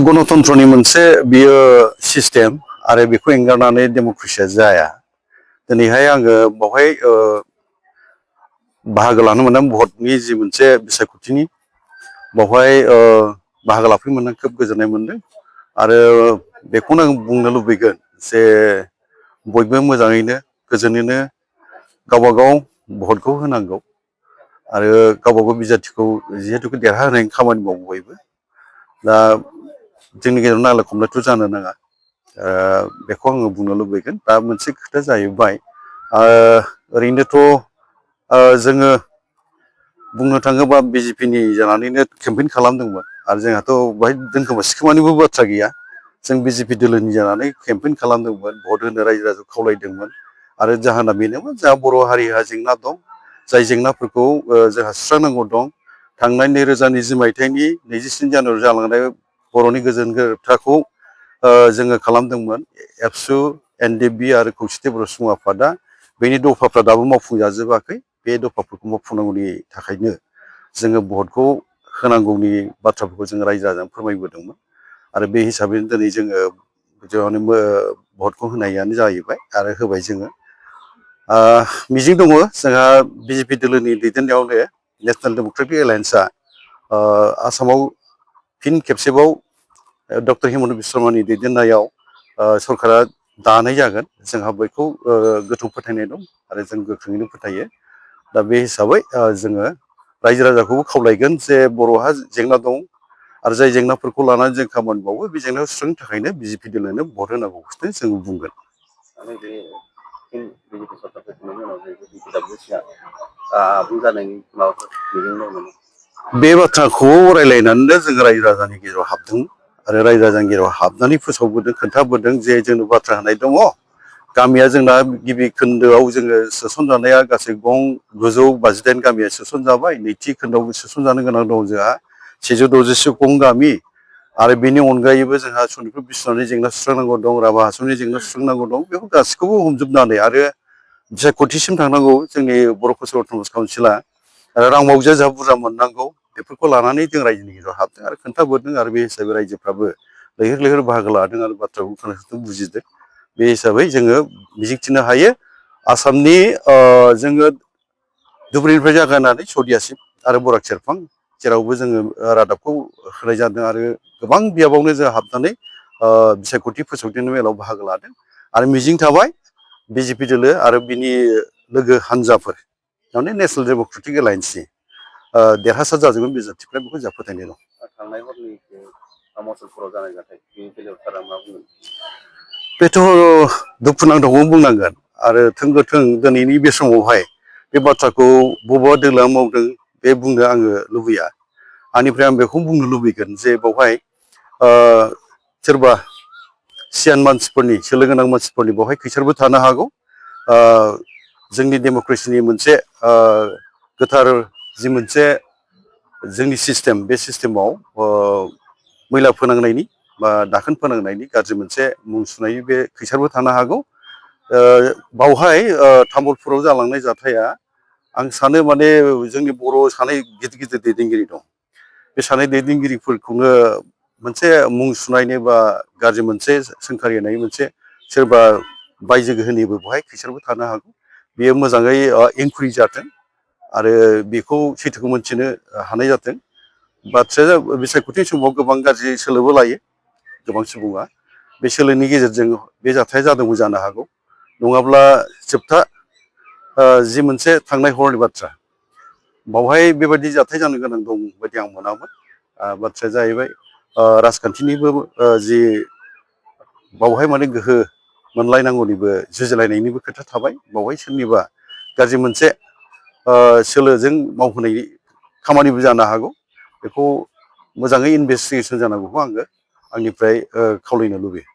गणतन्त्रनि मोनसे बियो सिस्टेम आरो बेखौ एंगारनानै डेम'क्रेसिया जाया। दिनैहाय आङो बावहाय बाहागो लानो मोनदों भटनि जि मोनसे बिसायख'थिनि बावहाय बाहागो लाफैनो मोनदों खोब गोजोननाय मोनदों आरो बेखौनो आं बुंनो लुबैगोन जे बयबो मोजाङैनो गोजोनैनो गावबा गाव भटखौ होनांगौ आरो गावबा गाव बिजाथिखौ जिहेतु देरहाहोनायनि खामानि मावो बयबो। दा जोंनि गेजेराव नांलाय खमलायथ' जानो नाङा बेखौ आङो बुंनो लुबैगोन। दा मोनसे खोथा जाहैबाय ओरैनोथ' जोङो बुंनो थाङोबा बिजेपिनि जानानैनो केम्पेइन खालामदोंमोन आरो जोंहाथ' बेहाय दोनखोमा सिखोमानिबो बाथ्रा गैया। जों बिजेपि दोलोनि जानानै केम्पेइन खालामदोंमोन, भट होनो रायजो राजाखौ खावलायदोंमोन आरो जाहोना बेनोमोन जोंहा बर' हारिहा जेंना दं, जाय जेंनाफोरखौ जोंहा सुस्रांनांगौ दं। थांनाय 2020 मायथाइनि 27 जानुवारियाव जालांनाय बर'नि गोजोन गोरोबथाखौ जोङो खालामदोंमोन। एबसु, एनडिएफबि आरो खौसेथि बर' सुबुं आफादा बेनि दफाफ्रा दाबो मावफुंजाजोबाखै। बे दफाफोरखौ मावफुंनांगौनि थाखायनो जोङो भटखौ होनांगौनि बाथ्राफोरखौ जों रायजो राजानो फोरमायबोदोंमोन आरो बे हिसाबैनो दिनै जोङो भटखौ होनायानो जाहैबाय आरो होबाय जोङो। मिजिं दङ जोंहा बिजेपि दोलोनि दैदेननायावनो नेसनेल डेम'क्रेटिक एलायेन्सआ आसामाव फिन खेबसेबाव डक्टर हिमन्त बिश्व शर्मानि दैदेननायाव सरकारा दानाय जागोन। जोंहा बेखौ गोथौ फोथायनाय दं आरो जों गोख्रोङैनो फोथायो। दा बे हिसाबै जोङो रायजो राजाखौबो खावलायगोन जे बर'हा जेंना दं आरो जाय जेंनाफोरखौ लानानै जों खामानि मावो बे जेंनाखौ सुस्रांनो थाखायनो बिजेपि दोलोनो भट होनांगौखौसो जों बुंगोन। बे बाथ्राखौ रायज्लायनानैनो जों रायजो राजानि गेजेराव हाबदों आरो रायजो राजानि गेजेराव हाबनानै फोसावबोदों, खोन्थाबोदों जे जोंनो बाथ्रा होनाय दङ। गामिया जोंना गिबि खोन्दोआव जोङो सोसनजानाया गासै गं 958 गामिया सोसनजाबाय। नैथि खोन्दोआव सोसनजानो गोनां दं जोंहा 167 गं गामि आरो बेनि अनगायैबो जोंहा सनितपुर बिस्वनाथनि जेंना सुस्रांनांगौ दं, राभा हासंनि जेंना सुस्रांनांगौ दं। बेखौ गासैखौबो हमजोबनानै आरो बिसायख'थिसिम थांनांगौ जोंनि बर' कच अट'नमास काउन्सिला आरो रां मावजिया जोंहा बुरजा मोननांगौ। बेफोरखौ लानानै जों रायजोनि गेजेराव हाबदों आरो खोन्थाबोदों आरो बे हिसाबै रायजोफ्राबो लैहोर लैहोर बाहागो लादों आरो बाथ्राखौ खोनासंदों, बुजिदों। बे हिसाबै जोङो मिजिंथिनो हायो आसामनि जोङो धुबुरीनिफ्राय जागायनानै सदियासिम आरो बराग सेरफां जेरावबो जोङो रादाबखौ होनाय जादों आरो गोबां बियाबावनो जों हाबनानै बिसायख'थि फोसावदिंनाय मेलाव बाहागो लादों आरो मिजिं थाबाय बिजेपि दोलो आरो बिनि लोगो हान्जाफोर माने नेसनेल डेम'क्रेटिक एलायेन्सनि देरहासार जाजोबगोन बिजेपिफ्रा, बेखौ जोंहा फोथायनाय दं। थांनाय हरनि मसलपुराव जानाय जाथाय बेनि बेलायाव सारा मा बुंगोन? बेथ' दुखुनांथावखौनो बुंनांगोन आरो थोंगोथों दिनैनि बे समावहाय बे बाथ्राखौ बबेबा दोलोआ मावदों बे बुंनो आङो लुबैया। आंनिफ्राय आं बेखौ बुंनो लुबैगोन जे बेवहाय सोरबा सियान मानसिफोरनि, सोलो गोनां मानसिफोरनि बेवहाय खैसारबो थानो हागौ। जोंनि डेम'क्रेसिनि मोनसे गोथार जि मोनसे जोंनि सिस्टेम, बे सिस्टेमाव मैला फोनांनायनि बा दाखोन फोनांनायनि गाज्रि मोनसे मुं सुनायनि बे खैसारबो थानो हागौ। बावहाय तामुलपुराव जालांनाय जाथाया आं सानो माने जोंनि बर' सानै गिदिर गिदिर दैदेनगिरि दं। बे सानै दैदेनगिरिफोरखौनो मोनसे मुं सुनायनि बा गाज्रि मोनसे सोंखारि होनाय मोनसे सोरबा बायजो गोहोनिबो बेवहाय खैसारबो थानो हागौ। बेयो मोजाङै इनकुवेरि जाथों आरो बेखौ सैथोखौ मोनथिनो हानाय जाथों। बाथ्राया बिसायख'थि समाव गोबां गाज्रि सोलोबो लायो गोबां सुबुङा। बे सोलोनि गेजेरजों बे जाथाया जादोंबो जानो हागौ। नङाब्ला जोबथा जि मोनसे थांनाय हरनि बाथ्रा, बावहाय बेबायदि जाथाय जानो गोनां दं बायदि आं मोनामोन। बाथ्राया जाहैबाय राजखान्थिनिबो जि बावहाय माने गोहो मोनलायनांगौनिबो जुजिलायनायनिबो खोथा थाबाय। बावहाय सोरनिबा गाज्रि मोनसे सोलोजों मावहोनाय खामानिबो जानो हागौ। बेखौ मोजाङै इनभेस्टिगेसन जानांगौखौ आङो आंनिफ्राय खावलायनो लुबैयो।